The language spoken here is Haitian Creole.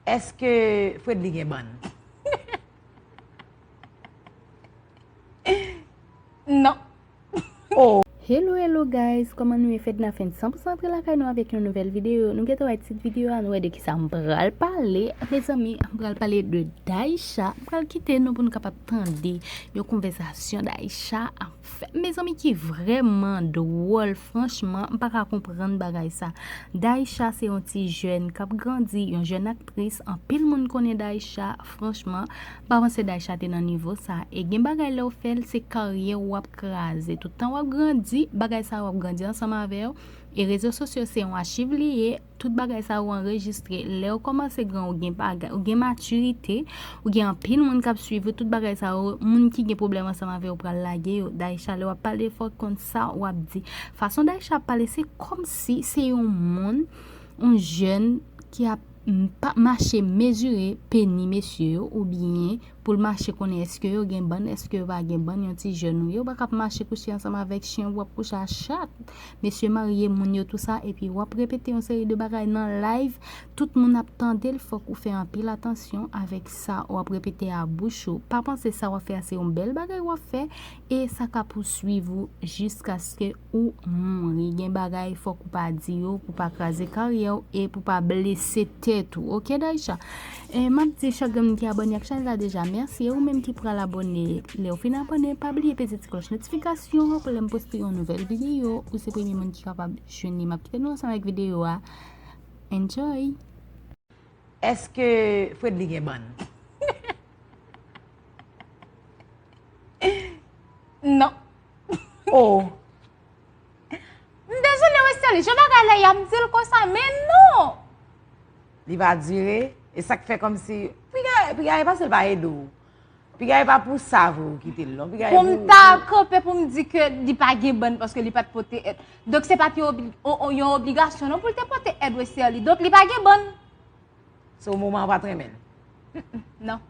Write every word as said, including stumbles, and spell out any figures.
Èske Fredly gen bann? Non. Oh. Hello hello guys, kòman nou ye? Fedna Fenn san pou san antre lakay nou avèk yon nouvèl videyo. Nou gentan wè tit videyo a, nou wè de kisa m pral pale. Mezanmi, m pral pale de Daïsha. M pral kite nou pou nou kapab tande yon konvèsasyon Daïsha ap fè. Mezanmi, ki vrèman dwòl, franchman, m pa ka konprann bagay sa. Daïsha se yon ti jèn k ap grandi, yon jèn aktris. Anpil moun konnen Daïsha, franchman, m pa panse Daïsha te nan nivo sa. E gen bagay lè w fè l, se karyè w w ap kraze. Tout tan w ap grandi, bagay sa yo ap grandi ansanm avè w. E rezo sosyo se yon achiv li ye. Tout bagay sa yo anrejistre. Lè w kòmanse gran, ou gen bagay, ou gen matirite, ou gen anpil moun k ap swiv ou, tout bagay sa yo, moun ki gen pwoblèm ansanm avè w pral lage yo. Daïsha, lè w ap pale, fò w konn sa w ap di. Fason Daïsha ap pale, se kòmsi se yon moun, yon jèn ki ap m, pa, mache mezire peni mesye yo, oubyen pou l mache konnen èske yo gen bann, èske yo pa gen bann, yon ti jèn ou ye, ou pa ka ap mache kouche ansanm avèk chen, w ap kouche a chat. Mesye marye, moun yo, tou sa, epi w ap repete yon seri de bagay nan live, tout moun ap tande l, fòk ou fè anpil atansyon avèk sa w ap repete a bouch ou. Pa panse sa w ap fè a se yon bèl bagay w ap fè, e sa ka pouswiv ou jiskaske ou mouri. Gen bagay fòk ou pa di yo pou pa kraze karyè w e pou pa blese tèt ou. Ok, Daïsha? E, m ap di chak grenn moun ki abòne ak chanèl la deja, mèsi. E ou menm ki pral abòne, lè w fin abòne, pa bliye peze ti klòch notifikasyon an pou lè m poste yon nouvèl videyo, ou se premye moun ki kapab jwenn li. M ap kite nou ansanm avèk videyo a. Enjoy! Èske Fredly gen bann? Non. Oh. M dezole, Westerlie, jan bagay la ye a, m di l konsa, men non! Li va dire, e sa k fè kòmsi, piga, piga e pase l pa ede w. Piga e pa pou sa vre ou kite l, non. Piga e Pou m pou ta kanpe pou m di ke li pa gen bann paske li pa t pote èd. Donk se pa t yon obli- o- o- yon obligasyon non pou l te pote èd Westerlie. Donk li pa gen bann. So moman an pa t renmen l. Non.